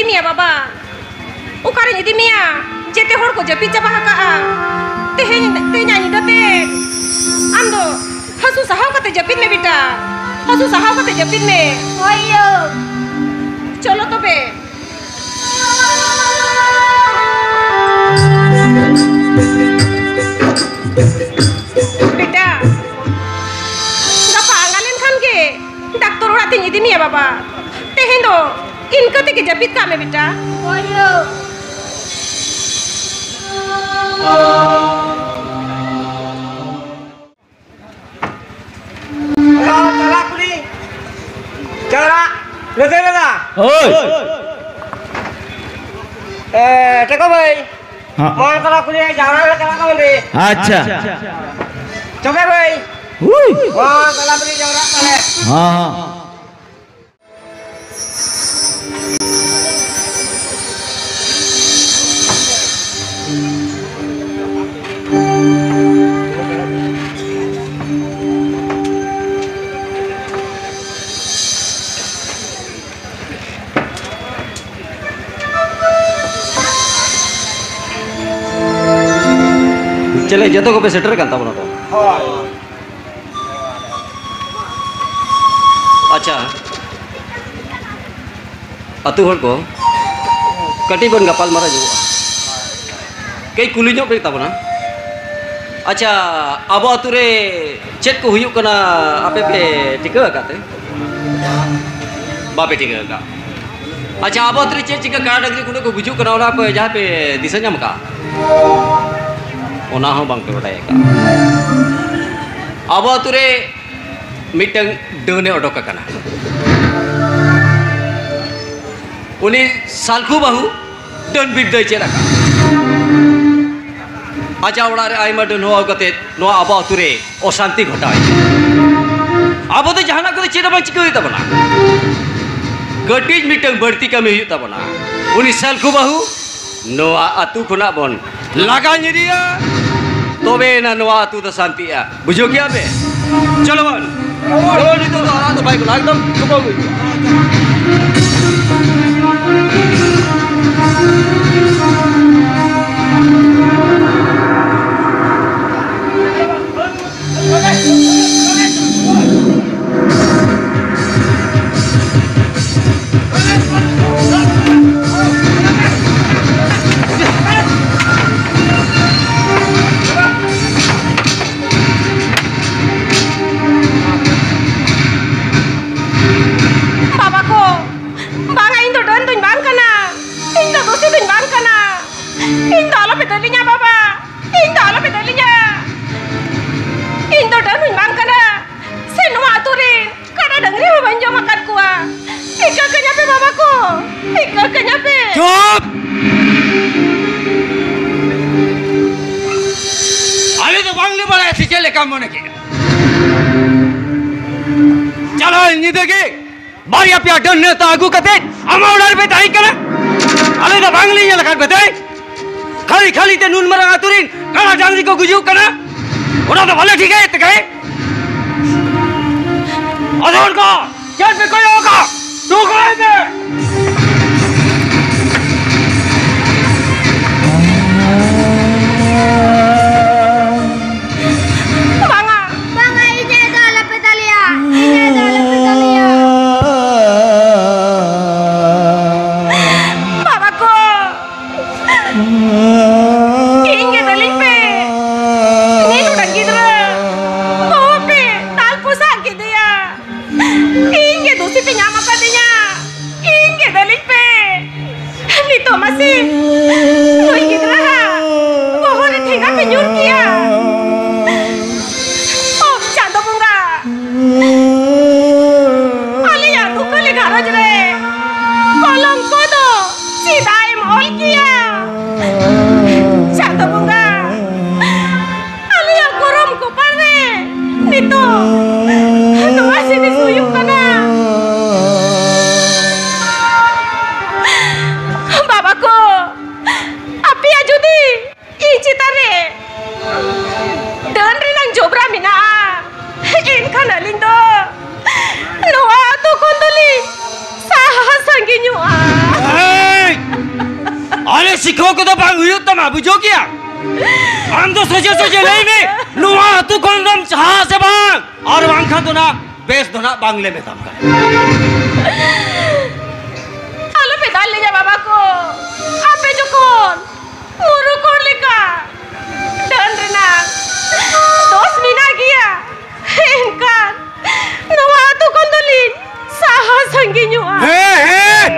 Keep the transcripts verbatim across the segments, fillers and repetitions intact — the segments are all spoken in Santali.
ᱢᱮᱭᱟ ᱵᱟᱵᱟ, ᱚᱠᱟᱨᱤᱧ ᱤᱫᱤ ᱢᱮᱭᱟ? ᱡᱮᱛᱮ ᱦᱚᱲ ᱠᱚ ᱡᱟᱹᱯᱤᱫ ᱪᱟᱵᱟ ᱟᱠᱟᱜᱼᱟ᱾ ᱛᱮᱦᱮᱧ, ᱛᱮᱦᱮᱧᱟᱜ ᱧᱤᱫᱟᱹ ᱛᱮ ᱟᱢ ᱫᱚ ᱦᱟᱹᱥᱩ ᱥᱟᱦᱟᱣ ᱠᱟᱛᱮ ᱡᱟᱹᱯᱤᱫ ᱢᱮ ᱵᱮᱴᱟ, ᱦᱟᱹᱥᱩ ᱥᱟᱦᱟᱣ ᱠᱟᱛᱮ ᱡᱟᱹᱯᱤᱫ ᱢᱮ᱾ ᱦᱳᱭ ᱭᱳ᱾ ᱪᱚᱞᱚ ᱛᱚᱵᱮ᱾ ᱵᱮᱴᱟ, ᱜᱟᱯᱟ ᱟᱸᱜᱟ ᱞᱮᱱᱠᱷᱟᱱ ᱜᱮ ᱰᱟᱠᱛᱚᱨ ᱚᱲᱟᱜ ᱛᱮᱧ ᱤᱫᱤ ᱢᱮᱭᱟ ᱵᱟᱵᱟ᱾ ᱛᱮᱦᱮᱧ ᱫᱚ ᱤᱱᱠᱟᱹ ᱛᱮᱜᱮ ᱡᱟᱹᱯᱤᱫ ᱠᱟᱜ ᱢᱮ ᱵᱮᱴᱟ᱾ ᱦᱳᱭ ᱭᱳ᱾ ᱛᱟᱞᱟ ᱠᱩᱞᱦᱤ ᱡᱟᱣᱨᱟ ᱞᱟᱹᱫᱟᱹᱭ ᱞᱟᱜᱟ᱾ ᱦᱳᱭ᱾ ᱮ, ᱴᱮᱠᱚ ᱵᱷᱟᱹᱭ᱾ ᱦᱮᱸ᱾ ᱢᱟ ᱛᱟᱞᱟ ᱠᱩᱞᱦᱤ ᱡᱟᱣᱨᱟ ᱞᱮ ᱪᱟᱞᱟᱜ ᱠᱟᱱᱟ ᱵᱚᱱ ᱨᱮ᱾ ᱟᱪᱪᱷᱟ᱾ ᱪᱚᱵᱮ ᱵᱷᱟᱹᱭ᱾ ᱦᱩᱭ᱾ ᱢᱟ ᱛᱟᱞᱟ ᱠᱩᱞᱦᱤ ᱡᱟᱣᱨᱟ ᱛᱟᱞᱮ᱾ ᱦᱮᱸ, ᱦᱮᱸ᱾ ᱪᱮᱞᱮ ᱡᱚᱛᱚ ᱠᱚᱯᱮ ᱥᱮᱴᱮᱨ ᱠᱟᱱ ᱛᱟᱵᱚᱱᱟ ᱛᱚ? ᱦᱳᱭ᱾ ᱟᱪᱪᱷᱟ, ᱟᱹᱛᱩ ᱦᱚᱲ ᱠᱚ, ᱠᱟᱹᱴᱤᱡ ᱵᱚᱱ ᱜᱟᱯᱟᱞ ᱢᱟᱨᱟᱣ ᱧᱚᱜᱚᱜᱼᱟ᱾ ᱠᱟᱹᱡ ᱠᱩᱞᱤ ᱧᱚᱜ ᱯᱮ ᱛᱟᱵᱚᱱᱟ᱾ ᱟᱪᱪᱷᱟ, ᱟᱵᱚ ᱟᱹᱛᱩ ᱨᱮ ᱪᱮᱫ ᱠᱚ ᱦᱩᱭᱩᱜ ᱠᱟᱱᱟ, ᱟᱯᱮ ᱯᱮ ᱴᱷᱤᱠᱟᱹ ᱟᱠᱟᱫ ᱛᱮ? ᱵᱟᱯᱮ ᱴᱷᱤᱠᱟᱹ ᱟᱠᱟᱫ᱾ ᱟᱪᱪᱷᱟ, ᱟᱵᱚ ᱟᱹᱛᱩ ᱨᱮ ᱪᱮᱫ ᱪᱤᱠᱟᱹ ᱠᱟᱰᱟ ᱰᱟᱹᱝᱨᱤ ᱠᱚ ᱠᱚ ᱜᱩᱡᱩᱜ ᱠᱟᱱᱟ, ᱚᱱᱟ ᱯᱮ ᱡᱟᱦᱟᱸ ᱯᱮ ᱫᱤᱥᱟᱹ ᱧᱟᱢ ᱟᱠᱟᱫᱼᱟ? ᱚᱱᱟ ᱦᱚᱸ ᱵᱟᱝ ᱯᱮ ᱵᱟᱰᱟᱭ ᱟᱠᱟᱫᱼᱟ᱾ ᱟᱵᱚ ᱟᱹᱛᱩ ᱨᱮ ᱢᱤᱫᱴᱟᱝ ᱰᱟᱹᱱᱮ ᱚᱰᱚᱠ ᱟᱠᱟᱱᱟ᱾ ᱩᱱᱤ ᱥᱟᱞᱠᱷᱩ ᱵᱟᱹᱦᱩ ᱰᱟᱹᱱ ᱵᱤᱫᱽᱫᱟᱹᱭ ᱪᱮᱫ ᱟᱠᱟᱫ᱾ ᱟᱡᱟᱜ ᱚᱲᱟᱜ ᱨᱮ ᱟᱭᱢᱟ ᱰᱟᱹᱱ ᱦᱚᱦᱚ ᱠᱟᱛᱮ ᱱᱚᱣᱟ ᱟᱵᱚ ᱟᱹᱛᱩ ᱨᱮ ᱚᱥᱟᱱᱛᱤ ᱜᱷᱚᱴᱟᱣ ᱮᱫᱟ᱾ ᱟᱵᱚ ᱫᱚ ᱡᱟᱦᱟᱱᱟᱜ ᱠᱚᱫᱚ ᱪᱮᱫ ᱦᱚᱸ ᱵᱟᱝ ᱪᱤᱠᱟᱹ ᱦᱩᱭᱩᱜ ᱛᱟᱵᱚᱱᱟ᱾ ᱠᱟᱹᱴᱤᱡ ᱢᱤᱫᱴᱟᱝ ᱵᱟᱹᱲᱛᱤ ᱠᱟᱹᱢᱤ ᱦᱩᱭᱩᱜ ᱛᱟᱵᱚᱱᱟ᱾ ᱩᱱᱤ ᱥᱟᱞᱠᱷᱩ ᱵᱟᱹᱦᱩ ᱱᱚᱣᱟ ᱟᱹᱛᱩ ᱠᱷᱚᱱᱟᱜ ᱵᱚᱱ ᱞᱟᱜᱟ ᱧᱤᱨᱤᱭᱟ, ᱛᱚᱵᱮ ᱮᱱᱟ ᱱᱚᱣᱟ ᱟᱹᱛᱩ ᱫᱚ ᱥᱟᱱᱛᱤᱜᱼᱟ᱾ ᱵᱩᱡᱷᱟᱹᱣ ᱠᱮᱜᱼᱟ ᱯᱮ? ᱪᱚᱞᱚ ᱵᱚᱱ᱾ ᱪᱚᱞᱚ, ᱱᱤᱛᱚᱜ ᱫᱚ ᱟᱲᱟᱜ ᱫᱚ ᱵᱟᱭ ᱜᱟᱱᱚᱜᱼᱟ, ᱮᱠᱫᱚᱢ ᱛᱩᱠᱟᱹᱢ ᱦᱩᱭᱩᱜᱼᱟ᱾ ᱤᱧ ᱫᱚ ᱟᱞᱚᱯᱮ ᱫᱟᱹᱞᱤᱧᱟ ᱵᱟᱵᱟ, ᱤᱧ ᱫᱚ ᱟᱞᱚᱯᱮ ᱫᱟᱹᱞᱤᱧᱟ᱾ ᱤᱧ ᱫᱚ ᱰᱟᱹᱱᱩᱧ ᱵᱟᱝ ᱠᱟᱱᱟ, ᱥᱮ ᱱᱚᱣᱟ ᱟᱛᱳ ᱨᱮᱱ ᱠᱟᱰᱟ ᱰᱟᱹᱝᱨᱤ ᱦᱚᱸ ᱵᱟᱹᱧ ᱡᱚᱢ ᱟᱠᱟᱫ ᱠᱚᱣᱟ᱾ ᱤᱠᱟᱹ ᱠᱟᱹᱧᱟ ᱯᱮ ᱵᱟᱵᱟ ᱠᱚ, ᱤᱠᱟᱹ ᱠᱟᱹᱧᱟ ᱯᱮ᱾ ᱪᱩᱯ! ᱟᱞᱮ ᱫᱚ ᱵᱟᱝᱞᱮ ᱵᱟᱲᱟᱭᱟ ᱥᱮ ᱪᱮᱫ ᱞᱮᱠᱟᱢ ᱢᱚᱱᱮ ᱠᱮᱫᱟ? ᱪᱟᱞᱟᱣ ᱧᱤᱫᱟᱹ ᱜᱮ ᱵᱟᱨᱭᱟ ᱯᱮᱭᱟ ᱰᱟᱹᱱ ᱱᱮᱣᱛᱟ ᱟᱹᱜᱩ ᱠᱟᱛᱮ ᱟᱢᱟᱜ ᱚᱲᱟᱜ ᱨᱮᱯᱮ ᱛᱟᱦᱮᱸ ᱠᱟᱱᱟ᱾ ᱟᱞᱮ ᱫᱚ ᱵᱟᱝᱞᱮ ᱧᱮᱞ ᱟᱠᱟᱫ ᱯᱮ ᱛᱮ᱾ ᱠᱷᱟᱹᱞᱤ ᱠᱷᱟᱹᱞᱤ ᱛᱮ ᱱᱩᱱ ᱢᱟᱨᱟᱝ ᱟᱹᱛᱩ ᱨᱤᱱ ᱠᱟᱰᱟ ᱰᱟᱝᱨᱤ ᱠᱚ ᱜᱩᱡᱩᱜ ᱠᱟᱱᱟ, ᱚᱱᱟ ᱫᱚ ᱵᱟᱞᱮ ᱴᱷᱤᱠᱟᱹᱭᱮᱫ ᱛᱮ᱾ ᱟᱫᱚ ᱦᱚᱲ ᱠᱚ ᱪᱮᱫ ᱯᱮ ᱠᱚᱭᱚᱜ ᱟᱠᱟᱫ? ᱛᱩᱠᱟᱹᱭ ᱯᱮ! ᱵᱟᱝᱟ, ᱵᱟᱝᱟ, ᱤᱧ ᱟᱭᱳ ᱫᱚ ᱟᱞᱚᱯᱮ ᱫᱟᱞᱮᱭᱟ, ᱤᱧ ᱟᱭᱳ ᱫᱚ ᱟᱞᱚᱯᱮ ᱫᱟᱞᱮᱭᱟ᱾ ᱵᱟᱵᱟ ᱠᱚ, ᱤᱧ ᱜᱮ ᱫᱟᱞᱤᱧ ᱯᱮ᱾ ᱱᱤᱱ ᱦᱩᱰᱤᱧ ᱜᱤᱫᱽᱨᱟᱹ ᱵᱚᱦᱚᱜ ᱯᱮ ᱫᱟᱞ ᱯᱚᱥᱟᱜ ᱠᱮᱫᱮᱭᱟ᱾ ᱤᱧ ᱜᱮ ᱫᱩᱥᱤ ᱯᱮ ᱧᱟᱢ ᱟᱠᱟᱫᱤᱧᱟ᱾ ᱤᱧ ᱜᱮ ᱫᱟᱞᱤᱧ ᱯᱮ᱾ ᱱᱤᱛᱚᱜ ᱢᱟᱥᱮ ᱱᱩᱭ ᱜᱤᱫᱽᱨᱟᱹ ᱦᱟᱜ ᱵᱚᱦᱚᱜ ᱨᱮ ᱴᱷᱮᱸᱜᱟ ᱯᱮ ᱧᱩᱨ ᱠᱮᱭᱟ᱾ ᱳ ᱪᱟᱸᱫᱚ ᱵᱚᱸᱜᱟ, ᱟᱞᱮᱭᱟᱜ ᱫᱩᱠᱷᱟᱹᱞᱤ ᱜᱷᱟᱨᱚᱸᱡᱽ ᱨᱮ ᱠᱚᱞᱚᱝᱠᱚ ᱫᱚ ᱪᱮᱫᱟᱜ ᱮᱢ ᱚᱞ ᱠᱮᱭᱟ? ᱪᱟᱸᱫᱚ ᱵᱚᱸᱜᱟ, ᱟᱞᱮᱭᱟᱜ ᱜᱚᱨᱚᱢ ᱠᱚᱯᱟᱲ ᱨᱮ ᱱᱤᱛᱚᱜ ᱱᱚᱣᱟ ᱡᱤᱱᱤᱥ ᱦᱩᱭᱩᱜ ᱠᱟᱱᱟ᱾ ᱵᱟᱵᱟ ᱠᱚ, ᱟᱯᱮᱭᱟᱜ ᱡᱩᱫᱤ ᱤᱧ ᱪᱮᱛᱟᱱ ᱨᱮ ᱰᱟᱹᱱ ᱨᱮᱱᱟᱜ ᱡᱚᱵᱽᱨᱟ ᱢᱮᱱᱟᱜᱼᱟ, ᱮᱱᱠᱷᱟᱱ ᱟᱹᱞᱤᱧ ᱫᱚ ᱱᱚᱣᱟ ᱟᱹᱛᱩ ᱠᱷᱚᱱ ᱫᱚᱞᱤᱧ ᱥᱟᱦᱟ ᱥᱟᱺᱜᱤᱧᱚᱜᱼᱟ᱾ ᱮᱭ! ᱟᱞᱮ ᱥᱤᱠᱷᱟᱹᱣ ᱠᱚᱫᱚ ᱵᱟᱝ ᱦᱩᱭᱩᱜ ᱛᱟᱢᱟ, ᱵᱩᱡᱷᱟᱹᱣ ᱠᱮᱭᱟ? ᱟᱢ ᱫᱚ ᱥᱚᱡᱷᱮ ᱥᱚᱡᱷᱮ ᱞᱟᱹᱭ ᱢᱮ, ᱱᱚᱣᱟ ᱟᱹᱛᱩ ᱠᱷᱚᱱ ᱫᱚᱢ ᱥᱟᱦᱟ ᱥᱮ ᱵᱟᱝ? ᱟᱨ ᱵᱟᱝᱠᱷᱟᱱ ᱫᱚ ᱱᱟᱜ ᱵᱮᱥ ᱫᱚ ᱱᱟᱜ ᱵᱟᱝᱞᱮ ᱢᱮᱛᱟᱢ ᱠᱟᱱᱟ᱾ ᱟᱞᱚᱯᱮ ᱫᱟᱞ ᱞᱤᱧᱟ ᱵᱟᱵᱟ ᱠᱚ, ᱟᱯᱮ ᱡᱚᱠᱷᱚᱱ ᱢᱩᱨᱩᱠ ᱦᱚᱲ ᱞᱮᱠᱟ ᱰᱟᱹᱱ ᱨᱮᱱᱟᱜ ᱫᱳᱥ ᱢᱮᱱᱟᱜ ᱜᱮᱭᱟ, ᱮᱱᱠᱷᱟᱱ ᱱᱚᱣᱟ ᱟᱹᱛᱩ ᱠᱷᱚᱱ ᱫᱚᱞᱤᱧ ᱥᱟᱦᱟ ᱥᱟᱺᱜᱤᱧᱚᱜᱼᱟ᱾ ᱦᱮᱸ, ᱦᱮᱸ,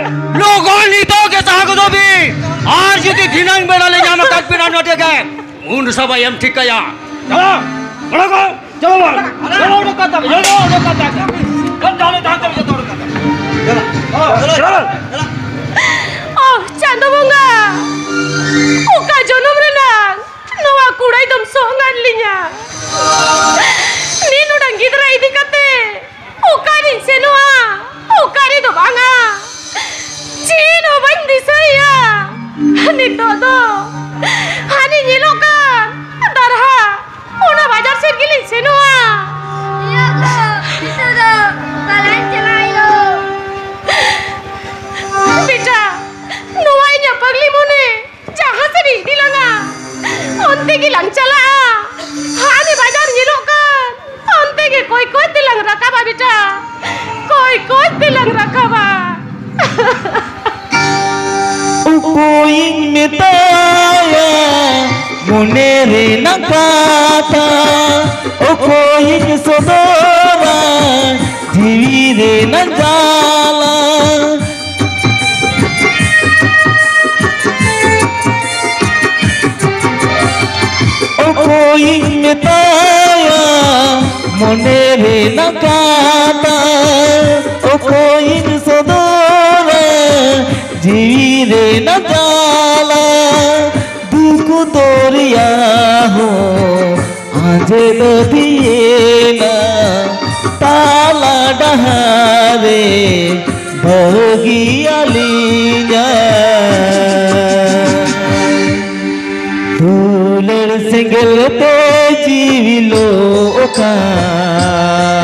ᱞᱚᱜᱚᱱ ᱱᱤᱛᱚᱜ ᱜᱮ ᱥᱟᱦᱟ ᱜᱚᱫᱚᱜ ᱵᱤᱱ᱾ ᱟᱨ ᱡᱩᱫᱤ ᱫᱷᱤᱱᱟᱹᱝ ᱵᱮᱲᱟ ᱞᱮ ᱯᱮᱲᱟ ᱱᱚᱰᱮ ᱜᱮ ᱢᱩᱱ ᱥᱟᱵᱟ ᱮᱢ ᱴᱷᱤᱠᱟᱭᱟ᱾ ᱪᱟᱞᱟᱜ, ᱚᱰᱚᱠᱚᱜ, ᱪᱟᱞᱟᱜ, ᱪᱟᱞᱟᱜ, ᱚᱰᱚᱠ ᱠᱟᱛᱮ, ᱚᱰᱚᱠ ᱠᱟᱛᱮ, ᱡᱚᱛᱚ ᱦᱚᱲ ᱠᱟᱛᱮ, ᱪᱟᱞᱟᱜ, ᱪᱟᱞᱟᱜ, ᱪᱟᱞᱟᱜ᱾ ᱚ, ᱪᱟᱸᱫᱚ ᱵᱚᱸᱜᱟ, ᱚᱠᱟ ᱡᱚᱱᱚᱢ ᱨᱮᱱᱟᱜ ᱱᱚᱣᱟ ᱠᱩᱲᱟᱹᱭ ᱫᱚᱢ ᱥᱚᱝ ᱟᱫ ᱞᱤᱧᱟ? ᱱᱤᱱ ᱩᱰᱟᱹᱝ ᱜᱤᱫᱽᱨᱟᱹ ᱤᱫᱤ ᱠᱟᱛᱮ ᱚᱠᱟᱨᱤᱧ ᱥᱮᱱᱚᱜᱼᱟ? ᱚᱠᱟᱨᱮ ᱫᱚ ᱵᱟᱝᱟ, ᱪᱮᱫ ᱦᱚᱸ ᱵᱟᱹᱧ ᱫᱤᱥᱟᱹᱭᱮᱫᱼᱟ᱾ ᱱᱤᱛᱚᱜ ᱫᱚ ᱦᱟᱱᱮ ᱧᱮᱞᱚᱜ ᱠᱟᱱ ᱫᱟᱨᱦᱟ, ᱚᱱᱟ ᱵᱟᱡᱟᱨ ᱥᱮᱫ ᱜᱮᱞᱤᱧ ᱥᱮᱱᱚᱜᱼᱟ᱾ ᱤᱭᱟᱹ ᱜᱚ, ᱱᱤᱛᱚᱜ ᱫᱚ ᱚᱠᱟ ᱞᱟᱝ ᱪᱟᱞᱟᱜᱼᱟ ᱭᱳ? ᱵᱮᱴᱟ, ᱱᱚᱣᱟ ᱤᱧᱟᱹᱜ ᱯᱟᱜᱽᱞᱤ ᱢᱚᱱᱮ ᱡᱟᱦᱟᱸ ᱥᱮᱫ ᱤᱫᱤ ᱞᱟᱝᱟ, ᱚᱱᱛᱮ ᱜᱮ ᱞᱟᱝ ᱪᱟᱞᱟᱜᱼᱟ᱾ ᱦᱟᱱᱮ ᱵᱟᱡᱟᱨ ᱧᱮᱞᱚᱜ ᱠᱟᱱ, ᱚᱱᱛᱮ ᱜᱮ ᱠᱚᱭ ᱠᱚᱭ ᱛᱮᱞᱟᱝ ᱨᱟᱠᱟᱵᱟ ᱵᱮᱴᱟ, ᱠᱚᱭ ᱠᱚᱭ ᱛᱮᱞᱟᱝ ᱨᱟᱠᱟᱵᱟ᱾ ᱚᱠᱚᱭᱤᱧ ᱢᱮᱛᱟᱭᱟ ᱢᱚᱱᱮ ᱨᱮᱱᱟᱜ ᱠᱟᱛᱷᱟ, ᱚᱠᱚᱭᱤᱧ ᱥᱚᱫᱚᱨᱟ ᱡᱤᱣᱤ ᱨᱮᱱᱟᱜ ᱡᱟᱞᱟ? ᱚᱠᱚᱭᱤᱧ ᱢᱮᱛᱟᱭᱟ ᱢᱚᱱᱮ ᱨᱮᱱᱟᱜ ᱠᱟᱛᱷᱟ? ᱚᱠᱚᱭᱤᱧ ᱥᱚᱫᱚᱨᱟ ᱡᱤᱣᱤ ᱨᱮᱱᱟᱜ ᱡᱟᱞᱟ? ᱫᱩᱠ ᱫᱚᱨᱭᱟ ᱦᱚᱸ ᱟᱸᱡᱮᱫ ᱤᱫᱤᱭᱮᱱᱟ, ᱛᱟᱞᱟ ᱰᱟᱦᱟᱨ ᱨᱮ ᱵᱟᱹᱜᱤ ᱟᱹᱞᱤᱧᱟ᱾ ᱫᱩᱞᱟᱹᱲ ᱥᱮᱸᱜᱮᱞ ᱛᱮ ᱡᱤᱣᱤ ᱞᱚᱜ ᱠᱟᱱ,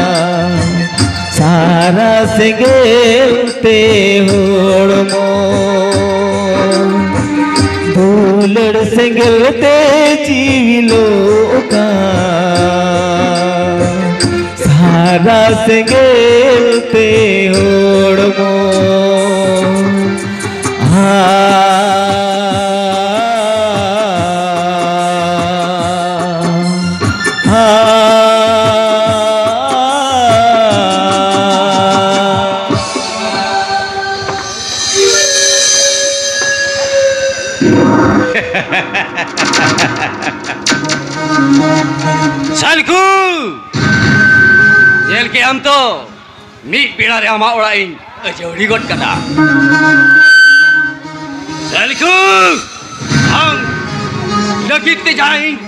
ᱥᱟᱨᱟ ᱥᱮᱸᱜᱮᱞ ᱛᱮ ᱦᱚᱲᱢᱚ᱾ ᱫᱩᱞᱟᱹᱲ ᱥᱮᱸᱜᱮᱞ ᱛᱮ ᱡᱤᱣᱤ ᱞᱚᱜ ᱠᱟᱱ, ᱥᱟᱨᱟ ᱥᱮᱸᱜᱮᱞ ᱛᱮ ᱦᱚᱲᱢᱚ᱾ ᱟ, ᱟ, ᱥᱟᱞᱠᱷᱩ! ᱧᱮᱞ ᱠᱮᱜ ᱟᱢ ᱛᱚ, ᱢᱤᱫ ᱵᱮᱲᱟ ᱨᱮ ᱟᱢᱟᱜ ᱚᱲᱟᱜ ᱤᱧ ᱟᱹᱡᱟᱹᱣᱲᱤ ᱜᱚᱫ ᱠᱟᱫᱟ᱾ ᱥᱟᱞᱠᱷᱩ! ᱟᱢ ᱞᱟᱹᱜᱤᱫ ᱛᱮ ᱡᱟᱦᱟᱸ ᱤᱧ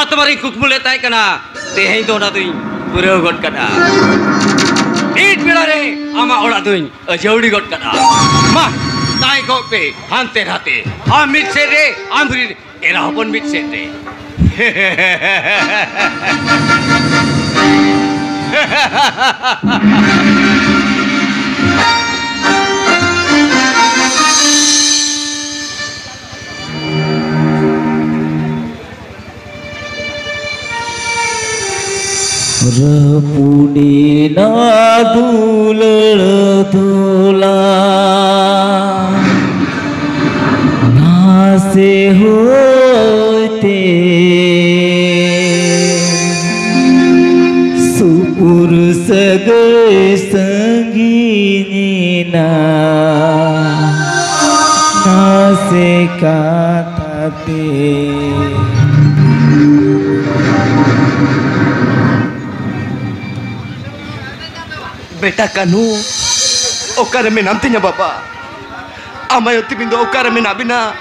ᱟᱛᱢᱟ ᱨᱤᱧ ᱠᱩᱠᱢᱩ ᱞᱮᱫ ᱛᱟᱦᱮᱸ ᱠᱟᱱᱟ, ᱛᱮᱦᱮᱧ ᱫᱚ ᱚᱱᱟ ᱫᱚᱧ ᱯᱩᱨᱟᱹᱣ ᱜᱚᱫ ᱠᱟᱫᱟ᱾ ᱢᱤᱫ ᱵᱮᱲᱟ ᱨᱮ ᱟᱢᱟᱜ ᱚᱲᱟᱜ ᱫᱚᱧ ᱟᱹᱡᱟᱹᱣᱲᱤ ᱜᱚᱫ ᱠᱟᱫᱟ᱾ ᱢᱟ, ᱛᱟᱦᱮᱸ ᱠᱚᱜ ᱯᱮ ᱦᱟᱱᱛᱮ ᱱᱟᱛᱮ᱾ ᱟᱢ ᱢᱤᱫ ᱥᱮᱫ ᱨᱮ, ᱟᱢ ᱨᱤᱱ ᱮᱨᱟ ᱦᱚᱯᱚᱱ ᱢᱤᱫ ᱥᱮᱫ ᱨᱮ᱾ ᱨᱟᱹᱯᱩᱫᱮᱱᱟ ᱫᱩᱞᱟᱹᱲ ᱫᱩᱞᱟ ᱱᱟᱥᱮ ᱦᱚᱭᱛᱮ, ᱥᱩᱯᱩᱨ ᱥᱟᱹᱜᱟᱹᱭ ᱥᱟᱺᱜᱤᱧᱮᱱᱟ ᱱᱟᱥᱮ ᱠᱟᱛᱷᱟ ᱛᱮ᱾ ᱵᱮᱴᱟ ᱠᱟᱹᱱᱦᱩ, ᱚᱠᱟᱨᱮ ᱢᱮᱱᱟᱢ ᱛᱤᱧᱟ ᱵᱟᱵᱟ? ᱟᱢ ᱟᱭᱳ ᱛᱤᱢᱤᱱ ᱫᱚ ᱚᱠᱟᱨᱮ ᱢᱮᱱᱟᱜ ᱵᱤᱱᱟ?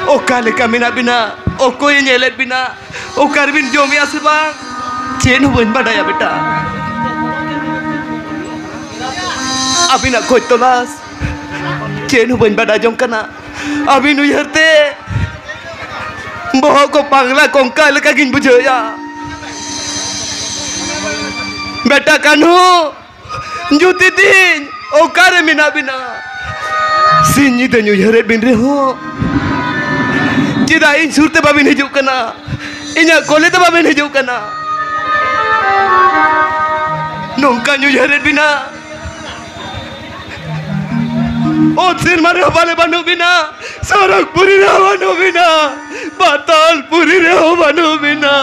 ᱚᱠᱟ ᱞᱮᱠᱟ ᱢᱮᱱᱟᱜ ᱵᱤᱱᱟ? ᱚᱠᱚᱭᱮ ᱧᱮᱞᱮᱫ ᱵᱤᱱᱟ? ᱚᱠᱟ ᱨᱮᱵᱤᱱ ᱡᱚᱢᱮᱜᱼᱟ ᱥᱮ ᱵᱟᱝ? ᱪᱮᱫ ᱦᱚᱸ ᱵᱟᱹᱧ ᱵᱟᱰᱟᱭᱟ ᱵᱮᱴᱟ᱾ ᱟᱹᱵᱤᱱᱟᱜ ᱠᱷᱚᱡᱽ ᱛᱚᱞᱟᱥ ᱪᱮᱫ ᱦᱚᱸ ᱵᱟᱹᱧ ᱵᱟᱰᱟᱭ ᱡᱚᱝ ᱠᱟᱱᱟ᱾ ᱟᱹᱵᱤᱱ ᱩᱭᱦᱟᱹᱨ ᱛᱮ ᱵᱚᱦᱚᱜ ᱠᱚ ᱯᱟᱜᱽᱞᱟ ᱠᱚᱝᱠᱟ ᱞᱮᱠᱟ ᱜᱤᱧ ᱵᱩᱡᱷᱟᱹᱣᱮᱜᱼᱟ᱾ ᱵᱮᱴᱟ ᱠᱟᱹᱱᱦᱩ, ᱡᱩᱛᱤ ᱛᱤᱧ, ᱚᱠᱟᱨᱮ ᱢᱮᱱᱟᱜ ᱵᱤᱱᱟ? ᱥᱤᱧ ᱧᱤᱫᱟᱹᱧ ᱩᱭᱦᱟᱹᱨᱮᱫ ᱵᱤᱱ ᱨᱮᱦᱚᱸ, ᱪᱮᱫᱟᱜ ᱤᱧ ᱥᱩᱨ ᱛᱮ ᱵᱟᱵᱤᱱ ᱦᱤᱡᱩᱜ ᱠᱟᱱᱟ? ᱤᱧᱟᱹᱜ ᱠᱚᱞᱮ ᱛᱮ ᱵᱟᱵᱤᱱ ᱦᱤᱡᱩᱜ ᱠᱟᱱᱟ? ᱱᱚᱝᱠᱟᱧ ᱩᱭᱦᱟᱹᱨᱮᱫ ᱵᱤᱱᱟ, ᱚᱛ ᱥᱮᱨᱢᱟ ᱨᱮᱦᱚᱸ ᱯᱟᱞᱮ ᱵᱟᱹᱱᱩᱜ ᱵᱤᱱᱟ, ᱥᱚᱨᱚᱜᱽ ᱯᱩᱨᱤ ᱨᱮᱦᱚᱸ ᱵᱟᱹᱱᱩᱜ ᱵᱤᱱᱟ, ᱯᱟᱛᱟᱞ ᱯᱩᱨᱤ ᱨᱮᱦᱚᱸ ᱵᱟᱹᱱᱩᱜ ᱵᱤᱱᱟ᱾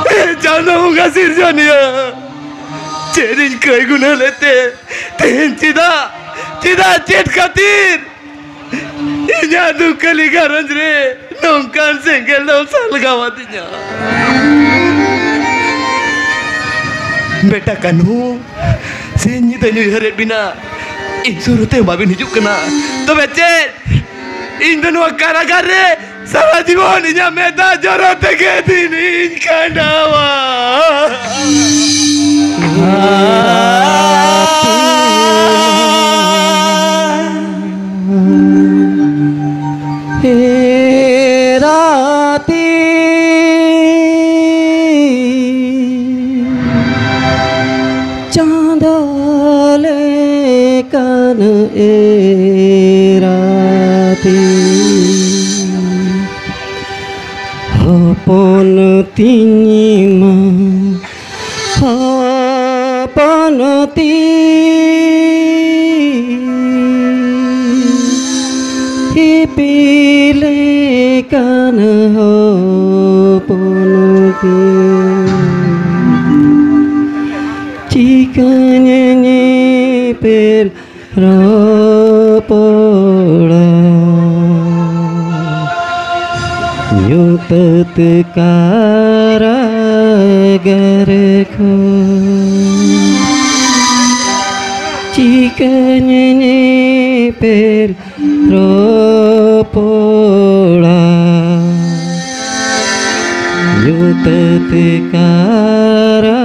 ᱮ ᱪᱟᱸᱫᱚ ᱵᱚᱸᱜᱟ ᱥᱤᱨᱡᱚᱱᱤᱭᱟᱹ, ᱪᱮᱫ ᱤᱧ ᱠᱟᱹᱭ ᱜᱩᱱᱟᱹ ᱞᱮᱫ ᱛᱮ ᱛᱮᱦᱮᱧ ᱪᱮᱫᱟᱜ, ᱪᱮᱫᱟᱜ, ᱪᱮᱫ ᱠᱷᱟᱹᱛᱤᱨ? ᱤᱧᱟᱹᱜ ᱫᱩᱠᱷᱟᱹᱞᱤ ᱜᱷᱟᱨᱚᱸᱡᱽ ᱨᱮ ᱱᱚᱝᱠᱟᱱ ᱥᱮᱸᱜᱮᱞ ᱫᱚᱢ ᱥᱟᱞᱜᱟᱣ ᱟᱹᱫᱤᱧᱟ᱾ ᱵᱮᱴᱟ ᱠᱟᱹᱱᱦᱩ, ᱥᱤᱧ ᱧᱤᱫᱟᱹᱧ ᱩᱭᱦᱟᱹᱨᱮᱫ ᱵᱤᱱᱟ, ᱤᱧ ᱥᱩᱨ ᱛᱮ ᱵᱟᱵᱤᱱ ᱦᱤᱡᱩᱜ ᱠᱟᱱᱟ᱾ ᱛᱚᱵᱮ ᱪᱮᱫ ᱤᱧ ᱫᱚ ᱱᱚᱣᱟ ᱠᱟᱨᱟᱜᱟᱨ ᱨᱮ ᱥᱟᱨᱟ ᱡᱤᱵᱚᱱ ᱤᱧᱟᱹᱜ ᱢᱮᱫ ᱫᱟᱜ ᱡᱚᱨᱚ ᱛᱮᱜᱮ ᱫᱤᱱᱤᱧ ᱠᱷᱟᱸᱰᱟᱣᱟ᱾ ᱮᱨᱟᱛᱤ ᱪᱟᱸᱫᱚ ᱞᱮᱠᱟᱱ ᱮᱨᱟᱛᱤ, ᱦᱚᱯᱚᱱ ᱛᱤᱧ ᱢᱟ, ᱦᱚᱯᱚᱱ ᱛᱤᱧ, ᱤᱯᱤᱞ ᱞᱮᱠᱟᱱ ᱦᱚᱯᱚᱱ ᱛᱤᱧ᱾ ᱪᱤᱠᱟᱹᱧ ᱧᱮᱯᱮᱞ ᱨᱚᱯᱚᱲᱟ ᱧᱩᱛᱟᱹᱛ ᱠᱟᱨᱟᱜᱟᱨ ᱠᱷᱚᱱ᱾ ᱪᱤᱠᱟᱹᱧ ᱧᱮᱯᱮᱞ ᱨᱚᱯᱚᱲᱟ ᱧᱩᱛᱟᱹᱛ ᱠᱟᱨᱟᱜᱟᱨ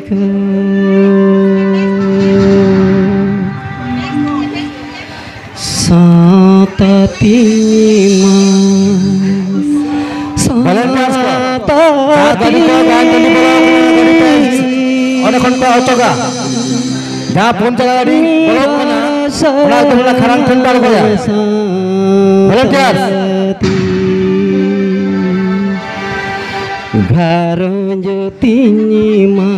ᱠᱷᱚᱱ᱾ ᱥᱟᱶᱛᱟ ᱛᱤᱧ ᱢᱟ, ᱵᱚᱞᱮ ᱯᱮ ᱟᱥᱠᱟ᱾ ᱥᱟᱶᱛᱟ ᱟᱨ ᱜᱟᱹᱰᱤ ᱠᱚ ᱵᱟᱝ ᱜᱟᱹᱰᱤ ᱵᱚᱞᱚ ᱟᱠᱟᱱᱟ, ᱜᱟᱹᱰᱤ ᱯᱮ ᱚᱸᱰᱮ ᱠᱷᱚᱱ ᱠᱚ ᱚᱪᱚᱜᱟ᱾ ᱡᱟᱦᱟᱸ ᱯᱩᱱ ᱪᱟᱠᱟ ᱜᱟᱹᱰᱤ ᱵᱚᱞᱚᱜ ᱠᱟᱱᱟ, ᱚᱱᱟ ᱫᱚ ᱚᱱᱟ ᱠᱷᱟᱨᱟᱝ ᱴᱷᱮᱱ ᱯᱮ ᱟᱬᱜᱚᱭᱟ᱾ ᱵᱷᱚᱞᱮᱱᱴᱤᱭᱟᱨ᱾ ᱜᱷᱟᱨᱚᱸᱡᱽ ᱛᱤᱧ ᱢᱟ᱾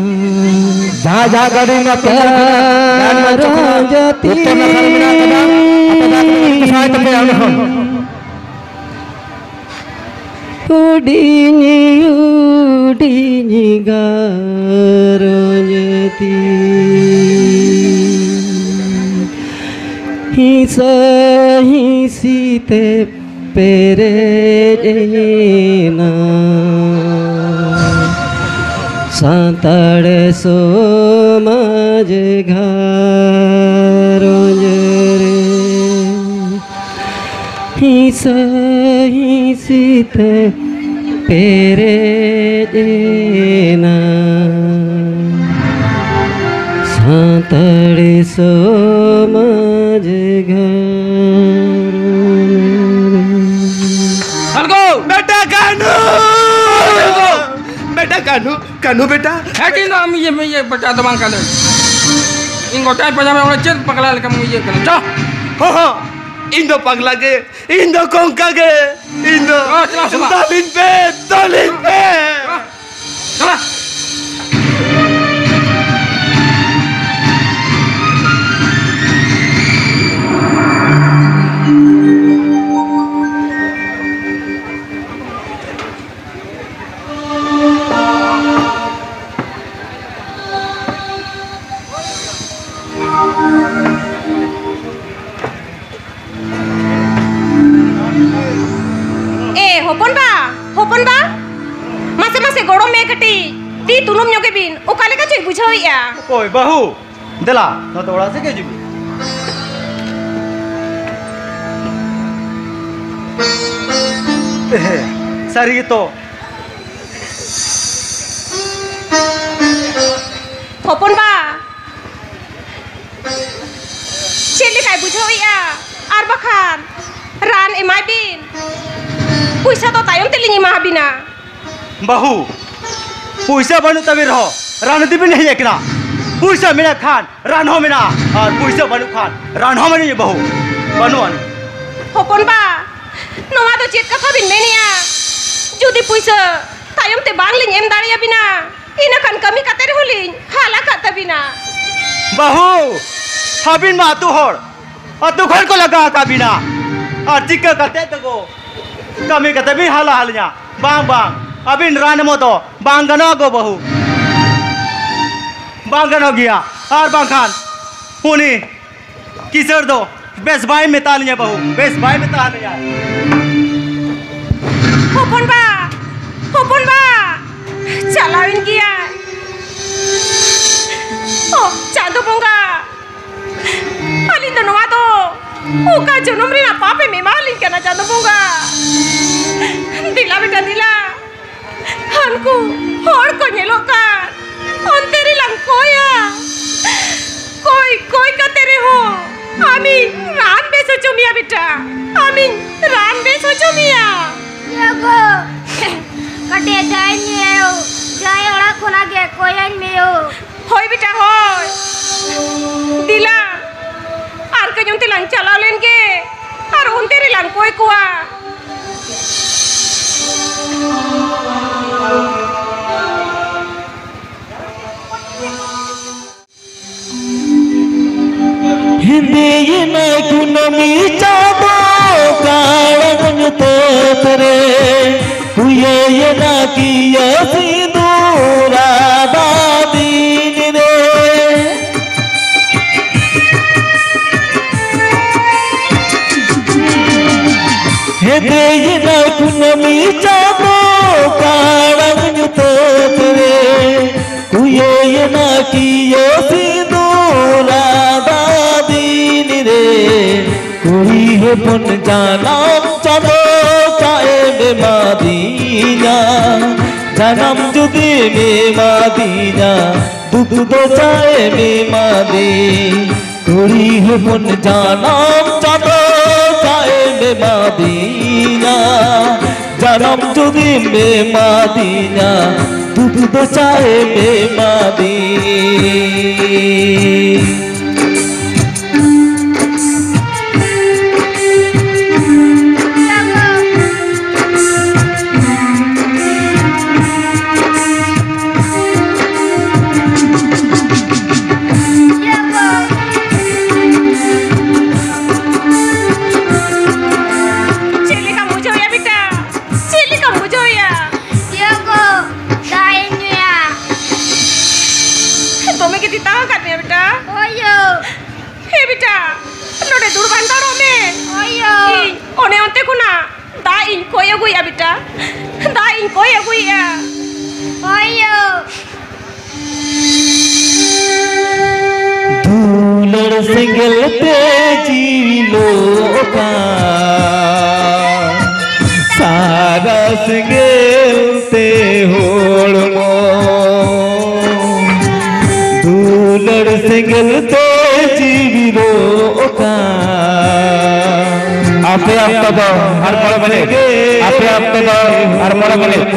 ᱡᱟᱦᱟᱸ ᱡᱟᱦᱟᱸ ᱜᱟᱹᱰᱤ ᱨᱮᱱᱟᱜ ᱯᱤᱱ ᱠᱟᱱᱟ, ᱜᱷᱟᱨᱚᱸᱡᱽ ᱩᱛᱛᱚᱨ ᱱᱟᱠᱷᱟ ᱨᱮ ᱢᱮᱱᱟᱜ ᱟᱠᱟᱫᱟ, ᱟᱯᱮ ᱡᱟᱦᱟᱸ ᱠᱚ ᱥᱟᱦᱟᱭ ᱛᱟᱯᱮᱭᱟ ᱚᱸᱰᱮ ᱠᱷᱚᱱ᱾ ᱦᱩᱰᱤᱧ ᱦᱩᱰᱤᱧ ᱜᱷᱟᱨᱚᱸᱡᱽ ᱛᱤᱧ᱾ ᱦᱤᱸᱥᱟᱹ ᱦᱤᱸᱥᱤ ᱛᱮ ᱯᱮᱨᱮᱡ ᱮᱱᱟ ᱥᱟᱱᱛᱟᱲ ᱥᱚᱢᱟᱡᱽ ᱜᱷᱟᱨᱚᱸᱡᱽ ᱨᱮ᱾ ᱦᱤᱸᱥᱟᱹ ᱦᱤᱸᱥᱤ ᱛᱮ ᱯᱮᱨᱮᱡ ᱮᱱᱟ ᱥᱟᱱᱛᱟᱲ ᱥᱚᱢᱟᱡᱽ ᱜᱷᱟᱨᱚᱸᱡᱽ᱾ ᱟᱬᱜᱚ! ᱵᱮᱴᱟ ᱠᱟᱹᱱᱦᱩ! ᱵᱮᱴᱟ ᱠᱟᱹᱱᱦᱩ, ᱠᱟᱹᱱᱦᱩ ᱵᱮᱴᱟ᱾ ᱦᱮᱸ, ᱤᱧ ᱫᱚ ᱟᱢ ᱤᱭᱟᱹ, ᱤᱭᱟᱹ ᱵᱮᱴᱟ ᱫᱚ ᱵᱟᱝ ᱠᱟᱹᱱᱟᱹᱧ᱾ ᱤᱧ ᱜᱚᱴᱟᱭ ᱯᱟᱸᱡᱟ ᱢᱮᱭᱟ, ᱚᱸᱰᱮ ᱪᱮᱫ ᱯᱟᱜᱽᱞᱟ ᱞᱮᱠᱟᱢ ᱤᱭᱟᱹᱜ ᱠᱟᱱᱟ? ᱪᱚ! ᱦᱚᱸ, ᱦᱚᱸ, ᱤᱧ ᱫᱚ ᱯᱟᱜᱽᱞᱟ ᱜᱮ, ᱤᱧ ᱫᱚ ᱠᱚᱝᱠᱟ ᱜᱮ, ᱤᱧ ᱫᱚ ᱚ, ᱪᱟᱞᱟᱜ, ᱪᱟᱞᱟᱜ᱾ ᱛᱚᱞᱤᱧ ᱯᱮ, ᱛᱚᱞᱤᱧ ᱯᱮ᱾ ᱪᱟᱞᱟᱜ᱾ ᱮ ᱦᱚᱯᱚᱱ ᱵᱟ, ᱦᱚᱯᱚᱱ ᱵᱟ, ᱢᱟᱥᱮ, ᱢᱟᱥᱮ ᱜᱚᱲᱚ ᱢᱮ ᱠᱟᱹᱴᱤᱡ, ᱛᱤ ᱛᱩᱱᱩᱢ ᱧᱚᱜᱮ ᱵᱤᱱ, ᱚᱠᱟ ᱞᱮᱠᱟ ᱪᱚᱭ ᱵᱩᱡᱷᱟᱹᱣᱮᱫᱼᱟ᱾ ᱚᱠᱚᱭ ᱵᱟᱹᱦᱩ? ᱫᱮᱞᱟ, ᱱᱚᱛᱮ ᱚᱲᱟᱜ ᱥᱮᱫ ᱜᱮ ᱦᱤᱡᱩᱜ ᱢᱮ᱾ ᱥᱟᱹᱨᱤ ᱜᱮᱛᱚ᱾ ᱦᱚᱯᱚᱱ ᱵᱟ, ᱪᱮᱫ ᱞᱮᱠᱟᱭ ᱵᱩᱡᱷᱟᱹᱣᱮᱫᱼᱟ? ᱟᱨ ᱵᱟᱠᱷᱟᱱ ᱨᱟᱱ ᱮᱢᱟᱭ ᱵᱤᱱ, ᱯᱩᱭᱥᱟᱹ ᱫᱚ ᱛᱟᱭᱚᱢ ᱛᱮᱞᱤᱧ ᱮᱢᱟ ᱵᱤᱱᱟ᱾ ᱵᱟᱹᱦᱩ, ᱯᱩᱭᱥᱟᱹ ᱵᱟᱹᱱᱩᱜ ᱛᱟᱵᱤᱱ ᱨᱮᱦᱚᱸ ᱨᱟᱱ ᱤᱫᱤ ᱵᱤᱱ ᱦᱮᱡ ᱟᱠᱟᱱᱟ᱾ ᱯᱩᱭᱥᱟᱹ ᱢᱮᱱᱟᱜ ᱠᱷᱟᱱ ᱨᱟᱱ ᱦᱚᱸ ᱢᱮᱱᱟᱜᱼᱟ, ᱟᱨ ᱯᱩᱭᱥᱟᱹ ᱵᱟᱹᱱᱩᱜ ᱠᱷᱟᱱ ᱨᱟᱱ ᱦᱚᱸ ᱵᱟᱹᱱᱩᱜᱼᱟ ᱵᱟᱹᱦᱩ, ᱵᱟᱹᱱᱩᱜ ᱟᱹᱱᱤᱡ᱾ ᱦᱚᱯᱚᱱ ᱵᱟ, ᱱᱚᱣᱟ ᱫᱚ ᱪᱮᱫ ᱠᱟᱛᱷᱟ ᱵᱤᱱ ᱢᱮᱱᱮᱜᱼᱟ? ᱡᱩᱫᱤ ᱯᱩᱭᱥᱟᱹ ᱛᱟᱭᱚᱢ ᱛᱮ ᱵᱟᱝ ᱞᱤᱧ ᱮᱢ ᱫᱟᱲᱮᱭᱟᱵᱤᱱᱟ, ᱤᱱᱟᱹ ᱠᱷᱟᱱ ᱠᱟᱹᱢᱤ ᱠᱟᱛᱮ ᱨᱮᱦᱚᱸ ᱞᱤᱧ ᱦᱟᱞ ᱟᱠᱟᱫ ᱛᱟᱹᱵᱤᱱᱟ᱾ ᱵᱟᱹᱦᱩ, ᱟᱹᱵᱤᱱ ᱢᱟ ᱟᱹᱛᱩ ᱦᱚᱲ, ᱟᱹᱛᱩ ᱠᱷᱚᱱ ᱠᱚ ᱞᱟᱜᱟ ᱟᱠᱟᱫ ᱵᱤᱱᱟ, ᱟᱨ ᱪᱤᱠᱟᱹ ᱠᱟᱛᱮ ᱛᱮᱠᱚ ᱠᱟᱹᱢᱤ ᱠᱟᱛᱮ ᱵᱤᱱ ᱦᱟᱞᱟ ᱦᱟᱞᱤᱧᱟ? ᱵᱟᱝ, ᱵᱟᱝ, ᱟᱹᱵᱤᱱ ᱨᱟᱱ ᱮᱢᱚᱜ ᱫᱚ ᱵᱟᱝ ᱜᱟᱱᱚᱜᱼᱟ ᱜᱚ ᱵᱟᱹᱦᱩ, ᱵᱟᱝ ᱜᱟᱱᱚᱜ ᱜᱮᱭᱟ᱾ ᱟᱨ ᱵᱟᱝᱠᱷᱟᱱ ᱩᱱᱤ ᱠᱤᱥᱟᱹᱬ ᱫᱚ ᱵᱮᱥ ᱵᱟᱭ ᱢᱮᱛᱟ ᱞᱤᱧᱟ ᱵᱟᱹᱦᱩ, ᱵᱮᱥ ᱵᱟᱭ ᱢᱮᱛᱟ ᱞᱤᱧᱟ᱾ ᱦᱚᱯᱚᱱ ᱵᱟ, ᱦᱚᱯᱚᱱ ᱵᱟ, ᱪᱟᱞᱟᱣᱮᱱ ᱜᱮᱭᱟᱭ᱾ ᱚ, ᱪᱟᱸᱫᱚ ᱵᱚᱸᱜᱟ, ᱟᱹᱞᱤᱧ ᱫᱚ ᱱᱚᱣᱟ ᱫᱚ ᱚᱠᱟ ᱡᱚᱱᱚᱢ ᱨᱮᱱᱟᱜ ᱯᱟᱯ ᱮᱢ ᱮᱢᱟᱣᱟᱞᱤᱧ ᱠᱟᱱᱟ, ᱪᱟᱸᱫᱚ ᱵᱚᱸᱜᱟ? ᱫᱮᱞᱟ ᱵᱮᱴᱟ, ᱫᱮᱞᱟ᱾ ᱦᱟᱱᱠᱩ ᱦᱚᱲ ᱠᱚ ᱧᱮᱞᱚᱜ ᱠᱟᱱ, ᱚᱱᱛᱮ ᱨᱮᱞᱟᱝ ᱠᱚᱭᱟ᱾ ᱠᱚᱭ, ᱠᱚᱭ ᱠᱟᱛᱮ ᱨᱮᱦᱚᱸ ᱟᱢᱤᱧ ᱨᱟᱱ ᱵᱮᱥ ᱦᱚᱪᱚ ᱢᱮᱭᱟ ᱵᱮᱴᱟ, ᱟᱢᱤᱧ ᱨᱟᱱ ᱵᱮᱥ ᱦᱚᱪᱚ ᱢᱮᱭᱟ᱾ ᱭᱟ ᱜᱚ, ᱠᱟᱹᱴᱤᱡ ᱡᱟᱭ ᱧᱮᱞ, ᱡᱟᱭ ᱚᱲᱟᱜ ᱠᱷᱚᱱᱟᱜ ᱜᱮ ᱠᱚᱭᱟᱧ ᱢᱮᱭᱳ᱾ ᱦᱳᱭ ᱵᱮᱴᱟ, ᱦᱳᱭ᱾ ᱫᱮᱞᱟ, ᱟᱨ ᱠᱟᱹᱡ ᱚᱱᱛᱮ ᱞᱟᱝ ᱪᱟᱞᱟᱣ ᱞᱮᱱ ᱜᱮ, ᱟᱨ ᱚᱱᱛᱮ ᱨᱮᱞᱟᱝ ᱠᱚᱭ ᱠᱚᱣᱟ᱾ ᱦᱮᱸᱫᱮᱭᱮᱱᱟ ᱠᱩᱱᱟᱹᱢᱤ ᱪᱟᱸᱫᱚ ᱠᱟᱲᱟᱝ ᱧᱩᱛᱟᱹᱛ ᱨᱮ, ᱠᱩᱭᱟᱹᱭᱮᱱᱟ ᱠᱤᱭᱟᱹ ᱥᱤᱸᱫᱩᱨ ᱟᱫᱟ ᱫᱤᱱ ᱨᱮ᱾ ᱦᱮᱸᱫᱮᱭᱮᱱᱟ ᱠᱩᱱᱟᱹᱢᱤ ᱪᱟᱸᱫᱚ ᱠᱟᱲᱟᱝ ᱧᱩᱛᱟᱹᱛ ᱨᱮ, ᱠᱩᱭᱟᱹᱭᱮᱱᱟ ᱠᱤᱭᱟᱹ ᱥᱤᱸᱫᱩᱨ ᱟᱫᱟ ᱫᱤᱱ ᱨᱮ᱾ ᱠᱩᱲᱤ ᱦᱚᱯᱚᱱ ᱡᱟᱱᱟᱢ ᱪᱟᱸᱫᱚ ᱪᱟᱜ ᱮᱢ ᱮᱢᱟᱫᱤᱧᱟ, ᱡᱟᱱᱟᱢ ᱡᱩᱫᱤᱢ ᱮᱢᱟᱫᱤᱧᱟ, ᱫᱩᱠ ᱫᱚ ᱪᱟᱜ ᱮᱢ ᱮᱢᱟᱫᱤᱧ᱾ ᱠᱩᱲᱤ ᱦᱚᱯᱚᱱ ᱡᱟᱱᱟᱢ ᱪᱟᱸᱫᱚ ᱪᱟᱜ ᱮᱢ ᱮᱢᱟᱫᱤᱧᱟ, ᱡᱟᱱᱟᱢ ᱡᱩᱫᱤᱢ ᱮᱢᱟᱫᱤᱧᱟ, ᱫᱩᱠ ᱫᱚ ᱪᱟᱜ ᱮᱢ ᱮᱢᱟᱫᱤᱧ᱾ ᱪᱮᱫ ᱞᱮᱠᱟᱢ ᱵᱩᱡᱷᱟᱹᱣᱮᱫᱼᱟ ᱵᱮᱴᱟ? ᱪᱮᱫ ᱞᱮᱠᱟᱢ ᱵᱩᱡᱷᱟᱹᱣᱮᱫᱼᱟ? ᱤᱭᱟᱹ ᱜᱚ, ᱫᱟᱜ ᱤᱧ ᱧᱩᱭᱟ᱾ ᱫᱚᱢᱮ ᱜᱮ ᱛᱮᱛᱟᱝ ᱟᱠᱟᱫ ᱢᱮᱭᱟ ᱵᱮᱴᱟ? ᱦᱳᱭ ᱭᱳ᱾ ᱦᱮᱸ ᱵᱮᱴᱟ, ᱱᱚᱰᱮ ᱫᱩᱲᱩᱵ ᱦᱟᱛᱟᱲᱚᱜ ᱢᱮ᱾ ᱦᱳᱭ ᱭᱳ᱾ ᱤᱧ ᱚᱱᱮ ᱚᱱᱛᱮ ᱠᱷᱚᱱᱟᱜ ᱫᱟᱜ ᱤᱧ ᱠᱚᱭ ᱟᱹᱜᱩᱭᱮᱫᱼᱟ ᱵᱮᱴᱟ, ᱫᱟᱜ ᱤᱧ ᱠᱚᱭ ᱟᱹᱜᱩᱭᱮᱫᱼᱟ᱾ ᱦᱳᱭ ᱭᱳ᱾ ᱫᱩᱞᱟᱹᱲ ᱥᱮᱸᱜᱮᱞ ᱛᱮ ᱡᱤᱣᱤ ᱞᱚᱜᱼᱟ, ᱥᱟᱨᱟ ᱥᱮᱸᱜᱮᱞ ᱛᱮ ᱦᱚᱲᱢᱚ᱾ ᱫᱩᱞᱟᱹᱲ ᱥᱮᱸᱜᱮᱞ ᱛᱮ ᱡᱤᱣᱤ ᱞᱚᱜᱼᱟ᱾ ᱟᱯᱮ ᱚᱠᱛᱚ ᱫᱚ ᱟᱨ ᱢᱚᱬᱮ ᱢᱤᱱᱤᱴ, ᱟᱯᱮ ᱚᱠᱛᱚ ᱫᱚ ᱟᱨ ᱢᱚᱬᱮ ᱢᱤᱱᱤᱴ᱾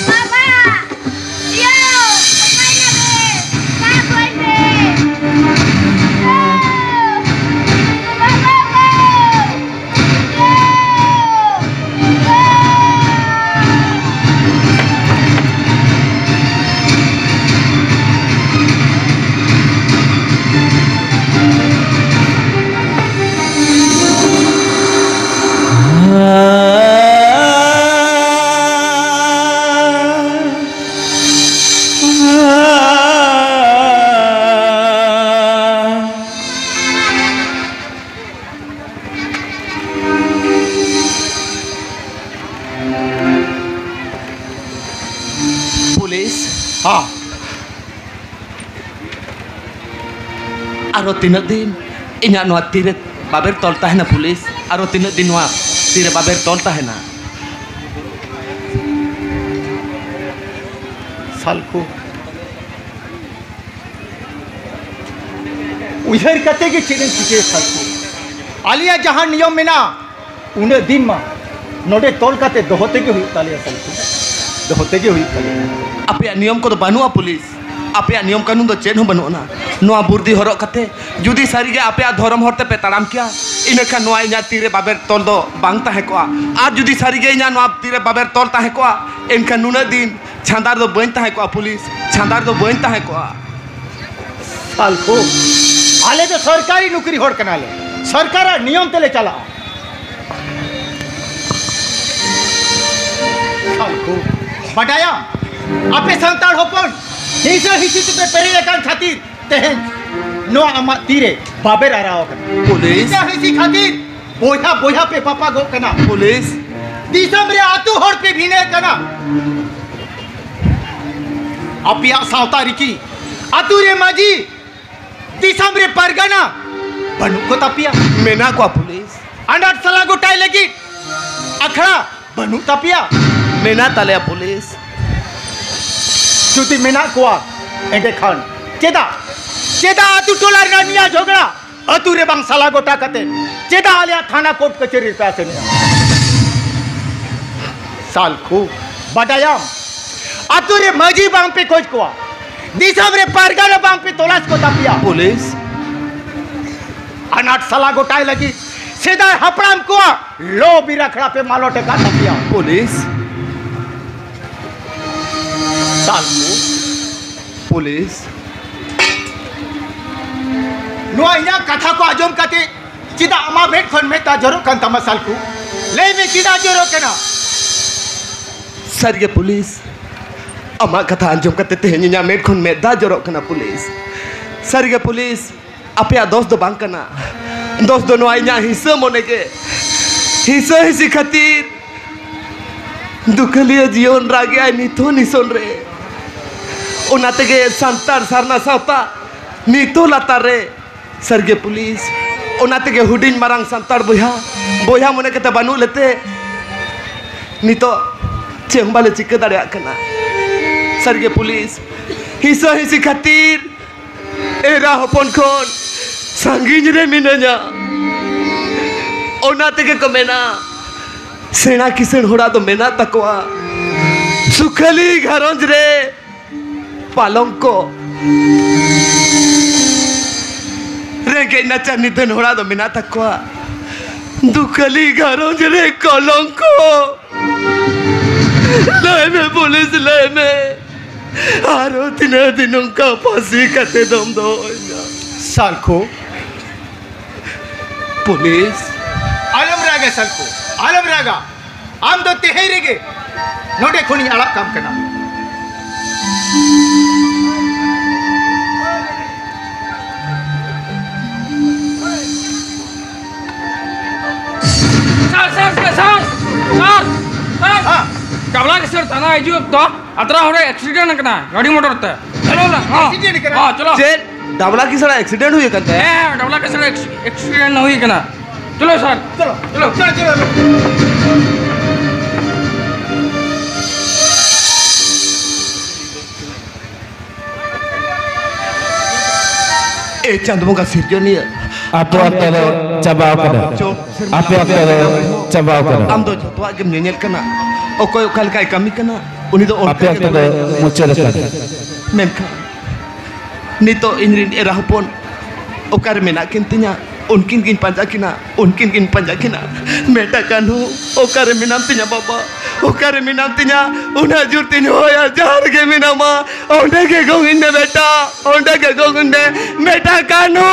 ᱵᱟᱵᱟ! ᱭᱳ! ᱚᱠᱟᱭ ᱱᱟᱯᱮ? ᱥᱟᱵ ᱠᱚᱧ ᱯᱮ! ᱭᱳ! ᱵᱟᱵᱟ ᱜᱳ! ᱭᱳ! ᱭᱳ! ᱯᱩᱞᱤᱥ᱾ ᱦᱚᱸ᱾ ᱟᱨᱚ ᱛᱤᱱᱟᱹᱜ ᱫᱤᱱ ᱤᱧᱟᱹᱜ ᱱᱚᱣᱟ ᱛᱤᱨᱮ ᱵᱟᱵᱮᱨ ᱛᱚᱞ ᱛᱟᱦᱮᱱᱟ ᱯᱩᱞᱤᱥ? ᱟᱨᱚ ᱛᱤᱱᱟᱹᱜ ᱫᱤᱱ ᱱᱚᱣᱟ ᱛᱤᱨᱮ ᱵᱟᱵᱮᱨ ᱛᱚᱞ ᱛᱟᱦᱮᱱᱟ? ᱥᱟᱞᱠᱷᱩ, ᱩᱭᱦᱟᱹᱨ ᱠᱟᱛᱮ ᱜᱮ ᱪᱮᱫ ᱮᱢ ᱪᱤᱠᱟᱹᱭᱟ ᱥᱟᱞᱠᱷᱩ? ᱟᱞᱮᱭᱟᱜ ᱡᱟᱦᱟᱸ ᱱᱤᱭᱚᱢ ᱢᱮᱱᱟᱜᱼᱟ, ᱩᱱᱟᱹᱜ ᱫᱤᱱ ᱢᱟ ᱱᱚᱰᱮ ᱛᱚᱞ ᱠᱟᱛᱮ ᱫᱚᱦᱚ ᱛᱮᱜᱮ ᱦᱩᱭᱩᱜ ᱛᱟᱞᱮᱭᱟ ᱥᱟᱞᱠᱷᱩ, ᱫᱚᱦᱚ ᱛᱮᱜᱮ ᱦᱩᱭᱩᱜ ᱛᱟᱞᱮᱭᱟ᱾ ᱟᱯᱮᱭᱟᱜ ᱱᱤᱭᱚᱢ ᱠᱚᱫᱚ ᱵᱟᱹᱱᱩᱜᱼᱟ ᱯᱩᱞᱤᱥ, ᱟᱯᱮᱭᱟᱜ ᱱᱤᱭᱚᱢ ᱠᱟᱹᱱᱩᱱ ᱫᱚ ᱪᱮᱫ ᱦᱚᱸ ᱵᱟᱹᱱᱩᱜ ᱟᱱᱟ᱾ ᱱᱚᱣᱟ ᱵᱩᱨᱫᱤ ᱦᱚᱨᱚᱜ ᱠᱟᱛᱮ ᱡᱩᱫᱤ ᱥᱟᱹᱨᱤᱜᱮ ᱟᱯᱮᱭᱟᱜ ᱫᱷᱚᱨᱚᱢ ᱦᱚᱨ ᱛᱮᱯᱮ ᱛᱟᱲᱟᱢ ᱠᱮᱭᱟ, ᱤᱱᱟᱹᱠᱷᱟᱱ ᱱᱚᱣᱟ ᱤᱧᱟᱹᱜ ᱛᱤᱨᱮ ᱵᱟᱵᱮᱨ ᱛᱚᱞ ᱫᱚ ᱵᱟᱝ ᱛᱟᱦᱮᱸ ᱠᱚᱜᱼᱟ᱾ ᱟᱨ ᱡᱩᱫᱤ ᱥᱟᱹᱨᱤᱜᱮ ᱤᱧᱟᱹᱜ ᱱᱚᱣᱟ ᱛᱤᱨᱮ ᱵᱟᱵᱮᱨ ᱛᱚᱞ ᱛᱟᱦᱮᱸ ᱠᱚᱜᱼᱟ, ᱮᱱᱠᱷᱟᱱ ᱱᱩᱱᱟᱹᱜ ᱫᱤᱱ ᱪᱷᱟᱸᱫᱟᱨ ᱫᱚ ᱵᱟᱹᱧ ᱛᱟᱦᱮᱸ ᱠᱚᱜᱼᱟ ᱯᱩᱞᱤᱥ, ᱪᱷᱟᱸᱫᱟᱨ ᱫᱚ ᱵᱟᱹᱧ ᱛᱟᱦᱮᱸ ᱠᱚᱜᱼᱟ᱾ ᱥᱟᱞᱠᱷᱩ, ᱟᱞᱮ ᱫᱚ ᱥᱚᱨᱠᱟᱨᱤ ᱱᱩᱠᱨᱤ ᱦᱚᱲ ᱠᱟᱱᱟᱞᱮ, ᱥᱚᱨᱠᱟᱨᱟᱜ ᱱᱤᱭᱚᱢ ᱛᱮᱞᱮ ᱪᱟᱞᱟᱜᱼᱟ᱾ ᱥᱟᱞᱠᱷᱩ, ᱵᱟᱰᱟᱭᱟᱢ, ᱟᱯᱮ ᱥᱟᱱᱛᱟᱲ ᱦᱚᱯᱚᱱ ᱦᱤᱝᱥᱟᱹ ᱦᱤᱥᱤ ᱛᱮᱯᱮ ᱯᱮᱨᱮᱡ ᱟᱠᱟᱱ ᱠᱷᱟᱹᱛᱤᱨ ᱛᱮᱦᱮᱧ ᱱᱚᱣᱟ ᱟᱢᱟᱜ ᱛᱤᱨᱮ ᱵᱟᱵᱮᱨ ᱟᱨᱟᱣ ᱟᱠᱟᱱᱟ᱾ ᱯᱩᱞᱤᱥ᱾ ᱦᱤᱥᱟ ᱦᱤᱥᱤ ᱠᱷᱟᱹᱛᱤᱨ ᱵᱚᱭᱦᱟ ᱵᱚᱭᱦᱟ ᱯᱮ ᱯᱟᱯᱟᱜᱚᱜ ᱠᱟᱱᱟ᱾ ᱯᱩᱞᱤᱥ᱾ ᱫᱤᱥᱚᱢ ᱨᱮ ᱟᱹᱛᱩ ᱦᱚᱲ ᱯᱮ ᱵᱷᱤᱱᱟᱹ ᱠᱟᱱᱟ᱾ ᱟᱯᱮᱭᱟᱜ ᱥᱟᱶᱛᱟ ᱨᱤᱠᱤ, ᱟᱹᱛᱩ ᱨᱮ ᱢᱟᱹᱡᱷᱤ, ᱫᱤᱥᱚᱢ ᱨᱮ ᱯᱟᱨᱜᱟᱱᱟ ᱵᱟᱹᱱᱩᱜ ᱠᱚ ᱛᱟᱯᱮᱭᱟ᱾ ᱢᱮᱱᱟᱜ ᱠᱚᱣᱟ ᱯᱩᱞᱤᱥ᱾ ᱟᱱᱟᱴ ᱥᱟᱞᱟ ᱜᱚᱴᱟᱭ ᱞᱟᱹᱜᱤᱫ ᱟᱠᱷᱲᱟ ᱵᱟᱹᱱᱩᱜ ᱛᱟᱯᱮᱭᱟ᱾ ᱢᱮᱱᱟᱜ ᱛᱟᱞᱮᱭᱟ ᱯᱩᱞᱤᱥ᱾ ᱡᱩᱫᱤ ᱢᱮᱱᱟᱜ ᱠᱚᱣᱟ, ᱮᱸᱰᱮᱠᱷᱟᱱ ᱪᱮᱫᱟᱜ, ᱪᱮᱫᱟᱜ ᱟᱹᱛᱩ ᱴᱚᱞᱟ ᱨᱮᱱᱟᱜ ᱱᱤᱭᱟᱹ ᱡᱷᱚᱜᱽᱲᱟ ᱟᱹᱛᱩ ᱨᱮ ᱵᱟᱝ ᱥᱟᱞᱟ ᱜᱚᱴᱟ ᱠᱟᱛᱮ ᱪᱮᱫᱟᱜ ᱟᱞᱮᱭᱟᱜ ᱛᱷᱟᱱᱟ ᱠᱳᱨᱴ ᱠᱟᱹᱪᱷᱟᱹᱨᱤ ᱨᱮᱯᱮ ᱟᱥᱮᱱᱮᱜᱼᱟ? ᱥᱟᱞᱠᱷᱩ, ᱵᱟᱰᱟᱭᱟᱢ, ᱟᱹᱛᱩ ᱨᱮ ᱢᱟᱹᱡᱷᱤ ᱵᱟᱝ ᱯᱮ ᱠᱷᱚᱡᱽ ᱠᱚᱣᱟ, ᱫᱤᱥᱚᱢ ᱨᱮ ᱯᱟᱨᱜᱟᱱᱟ ᱵᱟᱝ ᱯᱮ ᱛᱚᱞᱟᱥ ᱠᱚ ᱛᱟᱯᱮᱭᱟ᱾ ᱯᱩᱞᱤᱥ᱾ ᱟᱱᱟᱴ ᱥᱟᱞᱟ ᱜᱚᱴᱟᱭ ᱞᱟᱹᱜᱤᱫ ᱥᱮᱫᱟᱭ ᱦᱟᱯᱲᱟᱢ ᱠᱚᱣᱟᱜ ᱞᱚ ᱵᱤᱨ ᱟᱠᱷᱲᱟ ᱯᱮ ᱢᱟᱞᱚᱴ ᱟᱠᱟᱫ ᱛᱟᱯᱮᱭᱟ᱾ ᱯᱩᱞᱤᱥ᱾ ᱥᱟᱞᱠᱷᱩ᱾ ᱯᱩᱞᱤᱥ᱾ ᱱᱚᱣᱟ ᱤᱧᱟᱹᱜ ᱠᱟᱛᱷᱟ ᱠᱚ ᱟᱸᱡᱚᱢ ᱠᱟᱛᱮ ᱪᱮᱫᱟᱜ ᱟᱢᱟᱜ ᱢᱮᱫ ᱠᱷᱚᱱ ᱢᱮᱫ ᱫᱟᱜ ᱡᱚᱨᱚᱜ ᱠᱟᱱ ᱛᱟᱢᱟ ᱥᱟᱞᱠᱷᱩ? ᱞᱟᱹᱭ ᱢᱮ, ᱪᱮᱫᱟᱜ ᱡᱚᱨᱚᱜ ᱠᱟᱱᱟ? ᱥᱟᱹᱨᱤᱜᱮ ᱯᱩᱞᱤᱥ, ᱟᱢᱟᱜ ᱠᱟᱛᱷᱟ ᱟᱸᱡᱚᱢ ᱠᱟᱛᱮ ᱛᱮᱦᱮᱧ ᱤᱧᱟᱹᱜ ᱢᱮᱫ ᱠᱷᱚᱱ ᱢᱮᱫ ᱫᱟᱜ ᱡᱚᱨᱚᱜ ᱠᱟᱱᱟ ᱯᱩᱞᱤᱥ᱾ ᱥᱟᱹᱨᱤᱜᱮ ᱯᱩᱞᱤᱥ, ᱟᱯᱮᱭᱟᱜ ᱫᱚᱥ ᱫᱚ ᱵᱟᱝ ᱠᱟᱱᱟ, ᱫᱚᱥ ᱫᱚ ᱱᱚᱣᱟ ᱤᱧᱟᱹᱜ ᱦᱤᱸᱥᱟᱹ ᱢᱚᱱᱮ ᱜᱮ᱾ ᱦᱤᱸᱥᱟᱹ ᱦᱤᱸᱥᱤ ᱠᱷᱟᱹᱛᱤᱨ ᱫᱩᱠᱷᱟᱹᱞᱤᱭᱟᱹ ᱡᱤᱭᱚᱱ ᱨᱟᱜᱮᱜᱼᱟᱭ ᱱᱤᱛ ᱦᱚᱸ ᱱᱤᱥᱚᱱ ᱨᱮ᱾ ᱚᱱᱟ ᱛᱮᱜᱮ ᱥᱟᱱᱛᱟᱲ ᱥᱟᱨᱱᱟ ᱥᱟᱶᱛᱟ ᱱᱤᱛ ᱦᱚᱸ ᱞᱟᱛᱟᱨ ᱨᱮ᱾ ᱥᱟᱹᱨᱤᱜᱮ ᱯᱩᱞᱤᱥ, ᱚᱱᱟ ᱛᱮᱜᱮ ᱦᱩᱰᱤᱧ ᱢᱟᱨᱟᱝ ᱥᱟᱱᱛᱟᱲ ᱵᱚᱭᱦᱟ, ᱵᱚᱭᱦᱟ ᱢᱚᱱᱮ ᱠᱟᱛᱮ ᱵᱟᱹᱱᱩᱜ ᱞᱮᱛᱮ ᱱᱤᱛᱚᱜ ᱪᱮᱫ ᱦᱚᱸ ᱵᱟᱞᱮ ᱪᱤᱠᱟᱹ ᱫᱟᱲᱮᱭᱟᱜ ᱠᱟᱱᱟ᱾ ᱥᱟᱹᱨᱤᱜᱮ ᱯᱩᱞᱤᱥ, ᱦᱤᱸᱥᱟᱹ ᱦᱤᱸᱥᱤ ᱠᱷᱟᱹᱛᱤᱨ ᱮᱨᱟ ᱦᱚᱯᱚᱱ ᱠᱷᱚᱱ ᱥᱟᱺᱜᱤᱧ ᱨᱮ ᱢᱤᱱᱟᱹᱧᱟ᱾ ᱚᱱᱟ ᱛᱮᱜᱮ ᱠᱚ ᱢᱮᱱᱟ, ᱥᱮᱬᱟ ᱠᱤᱥᱟᱹᱬ ᱦᱚᱲᱟᱜ ᱫᱚ ᱢᱮᱱᱟᱜ ᱛᱟᱠᱚᱣᱟ ᱥᱩᱠᱷᱟᱹᱞᱤ ᱜᱷᱟᱨᱚᱸᱡᱽ ᱨᱮ ᱯᱟᱞᱚᱝᱠᱚ᱾ ᱨᱮᱸᱜᱮᱡ ᱱᱟᱪᱟᱨ ᱱᱤᱫᱷᱟᱹᱱ ᱦᱚᱲᱟᱜ ᱫᱚ ᱢᱮᱱᱟᱜ ᱛᱟᱠᱚᱣᱟ ᱫᱩᱠᱷᱟᱹᱞᱤ ᱜᱷᱟᱨᱚᱸᱡᱽ ᱨᱮ ᱠᱚᱞᱚᱝᱠᱚ᱾ ᱞᱟᱹᱭ ᱢᱮ ᱯᱩᱞᱤᱥ, ᱞᱟᱹᱭ ᱢᱮ, ᱟᱨᱚ ᱛᱤᱱᱟᱹᱜ ᱫᱤᱱ ᱱᱚᱝᱠᱟ ᱯᱷᱟᱹᱥᱤ ᱠᱟᱛᱮ ᱫᱚᱢ ᱫᱚᱦᱚᱧᱟ? ᱥᱟᱞᱠᱷᱩ᱾ ᱯᱩᱞᱤᱥ᱾ ᱟᱞᱚᱢ ᱨᱟᱜᱟ ᱥᱟᱞᱠᱷᱩ, ᱟᱞᱚᱢ ᱨᱟᱜᱟ᱾ ᱟᱢ ᱫᱚ ᱛᱮᱦᱮᱧ ᱨᱮᱜᱮ ᱱᱚᱰᱮ ᱠᱷᱚᱱᱤᱧ ᱟᱲᱟᱜ ᱠᱟᱢ ᱠᱟᱱᱟ᱾ ᱰᱟᱵᱞᱟ ᱠᱮᱥᱚᱨ ᱛᱷᱟᱱᱟ ᱦᱤᱡᱩᱜ ᱚᱠᱛᱚ ᱟᱛᱨᱟ ᱦᱚᱲ ᱮ ᱮᱠᱥᱤᱰᱮᱱᱴ ᱟᱠᱟᱱᱟ ᱜᱟᱹᱰᱤ ᱢᱚᱴᱚᱨ ᱛᱮ᱾ ᱪᱚᱞᱚ ᱱᱟ, ᱦᱚᱸ᱾ ᱮᱠᱥᱤᱰᱮᱱᱴ ᱟᱠᱟᱱᱟ? ᱦᱚᱸ, ᱪᱚᱞᱚ᱾ ᱪᱮᱫ? ᱰᱟᱵᱞᱟ ᱠᱮᱥᱚᱨ ᱮᱠᱥᱤᱰᱮᱱᱴ ᱦᱩᱭ ᱟᱠᱟᱱ ᱛᱟᱭᱟ? ᱦᱮᱸ, ᱰᱟᱵᱞᱟ ᱠᱮᱥᱚᱨ ᱮᱠᱥ-, ᱮᱠᱥᱤᱰᱮᱱᱴ ᱦᱩᱭ ᱟᱠᱟᱱᱟ᱾ ᱪᱚᱞᱚ ᱥᱟᱨ᱾ ᱪᱚᱞᱚ᱾ ᱪᱚᱞᱚ᱾ ᱪᱚᱞᱚ, ᱪᱚᱞᱚ᱾ ᱮ ᱪᱟᱸᱫ ᱵᱚᱸᱜᱟ ᱥᱤᱨᱡᱚᱱᱤᱭᱟᱹ, ᱟᱯᱮ ᱚᱠᱛᱚ ᱫᱚ ᱪᱟᱵᱟᱣ ᱠᱟᱱᱟ᱾ ᱪᱚ, ᱥᱮᱨᱢᱟ ᱟᱯᱮ ᱚᱠᱛᱚ ᱫᱚ ᱪᱟᱵᱟᱣ ᱠᱟᱱᱟ᱾ ᱟᱢ ᱫᱚ ᱡᱷᱚᱛᱚᱣᱟᱜ ᱜᱮᱢ ᱧᱮᱧᱮᱞ ᱠᱟᱱᱟ, ᱚᱠᱚᱭ ᱚᱠᱟ ᱞᱮᱠᱟᱭ ᱠᱟᱹᱢᱤ ᱠᱟᱱᱟ, ᱩᱱᱤ ᱫᱚ ᱚᱱᱠᱟ ᱟᱯᱮ ᱜᱮ ᱚᱠᱛᱚ ᱫᱚ ᱢᱩᱪᱟᱹᱫ ᱟᱠᱟᱱᱟ᱾ ᱢᱮᱱᱠᱷᱟᱱ ᱱᱤᱛᱚᱜ ᱤᱧ ᱨᱤᱱ ᱮᱨᱟ ᱦᱚᱯᱚᱱ ᱚᱠᱟᱨᱮ ᱢᱮᱱᱟᱜ ᱠᱤᱱ ᱛᱤᱧᱟ? ᱩᱱᱠᱤᱱ ᱜᱤᱧ ᱯᱟᱸᱡᱟ ᱠᱤᱱᱟ, ᱩᱱᱠᱤᱱ ᱜᱤᱧ ᱯᱟᱸᱡᱟ ᱠᱤᱱᱟ᱾ ᱵᱮᱴᱟ ᱠᱟᱹᱱᱦᱩ, ᱚᱠᱟᱨᱮ ᱢᱮᱱᱟᱢ ᱛᱤᱧᱟ ᱵᱟᱵᱟ? ᱚᱠᱟᱨᱮ ᱢᱮᱱᱟᱢ ᱛᱤᱧᱟ? ᱩᱱᱟᱹᱜ ᱡᱳᱨ ᱛᱤᱧ ᱦᱚᱦᱚᱭᱟ, ᱡᱟᱦᱟᱸ ᱨᱮᱜᱮ ᱢᱮᱱᱟᱢᱟ, ᱚᱸᱰᱮ ᱜᱮ ᱜᱚᱝ ᱤᱧ ᱢᱮ ᱵᱮᱴᱟ, ᱚᱸᱰᱮ ᱜᱮ ᱜᱚᱝ ᱤᱧ ᱢᱮ, ᱵᱮᱴᱟ ᱠᱟᱹᱱᱦᱩ᱾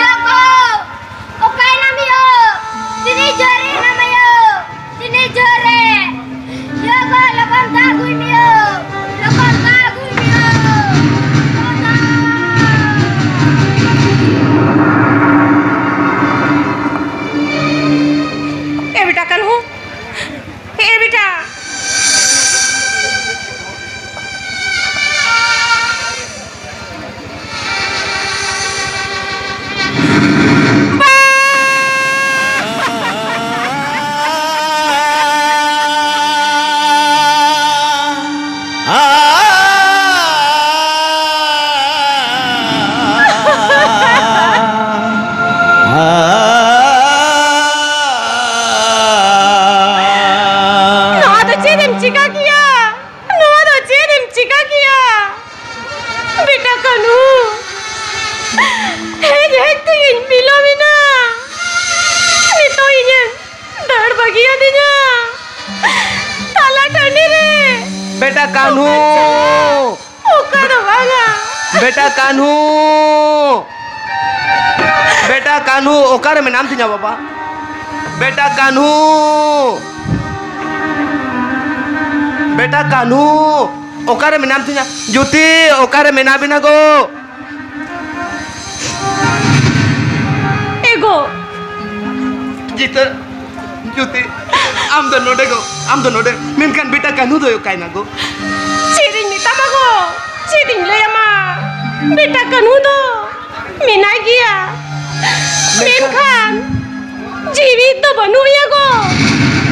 ᱭᱟ ᱜᱚ! ᱚᱠᱟᱭᱮᱱᱟᱢ ᱭᱳ? ᱛᱤᱱᱟᱹᱜ ᱡᱳᱨ ᱨᱮ ᱦᱮᱱᱟᱢᱟ ᱭᱳ? ᱛᱤᱱᱟᱹᱜ ᱡᱳᱨ ᱨᱮ? ᱭᱳ ᱜᱚ, ᱞᱚᱜᱚᱱ ᱫᱟᱜ ᱟᱹᱜᱩᱭ ᱢᱮ ᱭᱳ᱾ ᱞᱚᱜᱚᱱ ᱫᱟᱜ ᱟᱹᱜᱩᱭ ᱢᱮ ᱭᱳ᱾ ᱞᱚᱜᱚᱱ ᱫᱟᱜ᱾ ᱮ ᱵᱮᱴᱟ ᱠᱟᱹᱱᱦᱩ, ᱮ ᱵᱮᱴᱟ᱾ ᱱᱚᱣᱟ ᱫᱚ ᱪᱮᱫ ᱮᱢ ᱪᱤᱠᱟ ᱠᱮᱭᱟ? ᱱᱚᱣᱟ ᱫᱚ ᱪᱮᱫ ᱮᱢ ᱪᱤᱠᱟ ᱠᱮᱭᱟ? ᱵᱮᱴᱟ ᱠᱟᱹᱱᱦᱩ, ᱦᱮᱡ ᱦᱮᱡ ᱛᱮᱜᱤᱧ ᱵᱤᱞᱚᱢ ᱮᱱᱟ᱾ ᱱᱤᱛᱚᱜ ᱤᱧᱮᱢ ᱫᱟᱹᱲ ᱵᱟᱹᱜᱤᱭᱟᱫᱤᱧᱟ ᱛᱟᱞᱟ ᱴᱟᱺᱰᱤ ᱨᱮ᱾ ᱵᱮᱴᱟ ᱠᱟᱹᱱᱦᱩ᱾ ᱚᱠᱟ ᱫᱚ ᱵᱟᱝᱟ᱾ ᱵᱮᱴᱟ ᱠᱟᱹᱱᱦᱩ᱾ ᱵᱮᱴᱟ ᱠᱟᱹᱱᱦᱩ, ᱚᱠᱟᱨᱮ ᱢᱮᱱᱟᱢ ᱛᱤᱧᱟ ᱵᱟᱵᱟ? ᱵᱮᱴᱟ ᱠᱟᱹᱱᱦᱩ᱾ ᱵᱮᱴᱟ ᱠᱟᱹᱱᱦᱩ, ᱚᱠᱟᱨᱮ ᱢᱮᱱᱟᱢ ᱛᱤᱧᱟ? ᱡᱩᱛᱤ, ᱚᱠᱟᱨᱮ ᱢᱮᱱᱟᱜ ᱵᱤᱱᱟ ᱜᱚ? ᱮ ᱜᱚ᱾ ᱡᱤᱛᱟᱹ, ᱡᱩᱛᱤ, ᱟᱢ ᱫᱚ ᱱᱚᱰᱮ ᱜᱚ, ᱟᱢ ᱫᱚ ᱱᱚᱰᱮ, ᱢᱮᱱᱠᱷᱟᱱ ᱵᱮᱴᱟ ᱠᱟᱹᱱᱦᱩ ᱫᱚᱭ ᱚᱠᱟᱭᱮᱱᱟ ᱜᱚ? ᱪᱮᱫ ᱤᱧ ᱢᱮᱛᱟᱢᱟ ᱜᱚ? ᱪᱮᱫ ᱤᱧ ᱞᱟᱹᱭᱟᱢᱟ? ᱵᱮᱴᱟ ᱠᱟᱹᱱᱦᱩ ᱫᱚ ᱢᱮᱱᱟᱭ ᱜᱮᱭᱟ, ᱢᱮᱱᱠᱷᱟᱱ ᱡᱤᱣᱤᱫ ᱫᱚ ᱵᱟᱹᱱᱩᱜᱮᱭᱟ ᱜᱚ,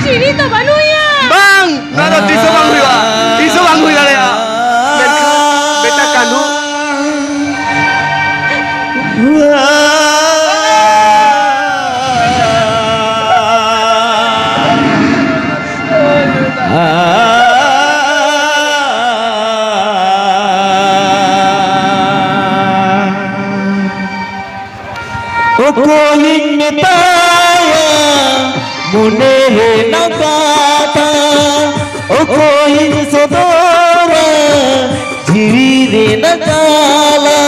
ᱡᱤᱣᱤᱫ ᱫᱚ ᱵᱟᱹᱱᱩᱜᱮᱭᱟ᱾ ᱵᱟᱝ, ᱱᱚᱣᱟ ᱫᱚ ᱛᱤᱥ ᱦᱚᱸ ᱵᱟᱝ ᱦᱩᱭᱩᱜᱼᱟ, ᱛᱤᱥ ᱦᱚᱸ ᱵᱟᱝ ᱦᱩᱭ ᱫᱟᱲᱮᱭᱟᱜᱼᱟ᱾ ᱢᱮᱱᱠᱷᱟᱱ ᱵᱮᱴᱟ ᱠᱟᱹᱱᱦᱩ᱾ ᱚᱠᱚᱭᱤᱧ ᱢᱮᱛᱟᱭᱟ ᱢᱚᱱᱮ ᱨᱮᱱᱟᱜ ᱠᱟᱛᱷᱟ, ᱚᱠᱚᱭᱤᱧ ᱥᱚᱫᱚᱨᱟ ᱡᱤᱣᱤ ᱨᱮᱱᱟᱜ ᱡᱟᱞᱟ᱾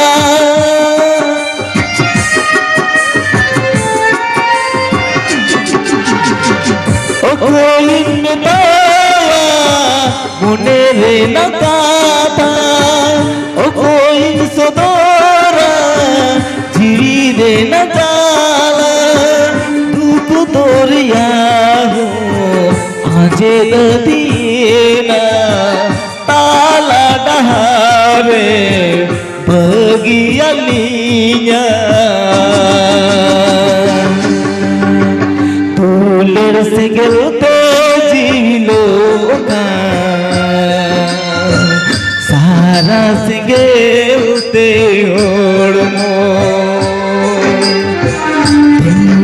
ᱚᱠᱚᱭᱤᱧ ᱢᱮᱛᱟᱭᱟ ᱢᱚᱱᱮ ᱨᱮᱱᱟᱜ ᱠᱟᱛᱷᱟ, ᱚᱠᱚᱭᱤᱧ ᱥᱚᱫᱚᱨᱟ ᱡᱤᱣᱤ ᱨᱮᱱᱟᱜ ᱡᱟᱞᱟ᱾ ᱫᱩᱠ ᱫᱚᱨᱭᱟ ᱦᱚᱸ ᱟᱸᱡᱮᱫ ᱤᱫᱤᱭᱮᱱᱟ, ᱛᱟᱞᱟ ᱰᱟᱦᱟᱨ ᱨᱮ ᱵᱟᱹᱜᱤᱭᱟᱫ ᱞᱤᱧᱟ᱾ ᱫᱩᱞᱟᱹᱲ ᱥᱮᱸᱜᱮᱞ ᱛᱮ ᱡᱤᱞᱚᱜ ᱠᱟᱱ, ᱥᱟᱨᱟ ᱥᱮᱸᱜᱮᱞ ᱛᱮ ᱦᱚᱲᱢᱚ᱾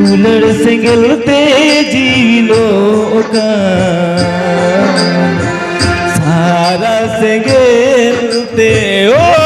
ᱫᱩᱞᱟᱹᱲ ᱥᱮᱸᱜᱮᱞ ᱛᱮ ᱡᱤᱞᱚᱜ ᱠᱟᱱ, ᱥᱟᱨᱟ ᱥᱮᱸᱜᱮᱞ ᱛᱮ, ᱳ᱾